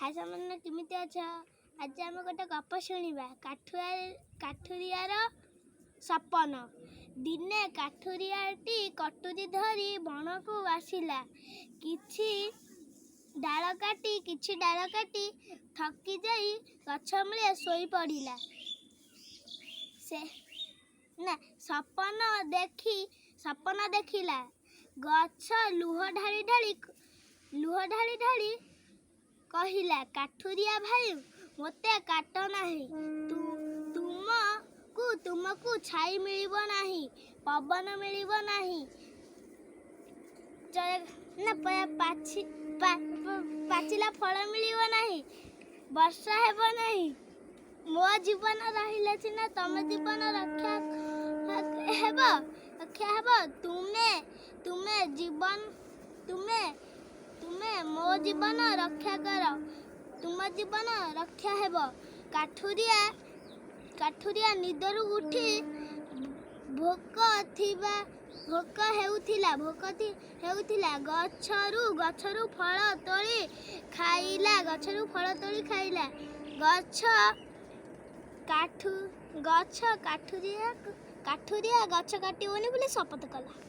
High ସାଙ୍ଗମାନେ, କେମିତି ଅଛ? ଆଜି ଆମେ ଗୋଟେ ଗପ ଶୁଣିବା, କାଠୁରିଆର ସପନ। ଦିନେ କାଠୁରିଆଟି କଟୁରୀ ଧରି ବଣକୁ ଆସିଲା। କିଛି ଡାଳ କାଟି ଥକି ଯାଇ ଗଛ ମୂଳେ ଶୋଇପଡ଼ିଲା। ସେ ନା ସପନ ଦେଖିଲା, ଗଛ ଲୁହ ଢାଳି ଢାଳି କହିଲା, "କାଠୁରିଆ ଭାଇ, ମୋତେ କାଟ ନାହିଁ। ତୁମକୁ ଛାଇ ମିଳିବ ନାହିଁ, ପବନ ମିଳିବ ନାହିଁ, ନା ପାଚିଲା ଫଳ ମିଳିବ ନାହିଁ, ବର୍ଷା ହେବ ନାହିଁ। ମୋ ଜୀବନ ରହିଲେ ସିନା ତମ ଜୀବନ ରକ୍ଷା ହେବ। ତୁମେ ତୁମେ ଜୀବନ ତୁମେ ତୁମେ ମୋ ଜୀବନ ରକ୍ଷା କର, ତୁମ ଜୀବନ ରକ୍ଷା ହେବ।" କାଠୁରିଆ ନିଦରୁ ଉଠି ଭୋକ ହେଉଥିଲା। ଗଛରୁ ଫଳ ତୋଳି ଖାଇଲା। ଗଛରୁ ଫଳ ତୋଳି ଖାଇଲା। ଗଛ କାଠୁରିଆ ଗଛ କାଟିବନି ବୋଲି ଶପଥ କଲା।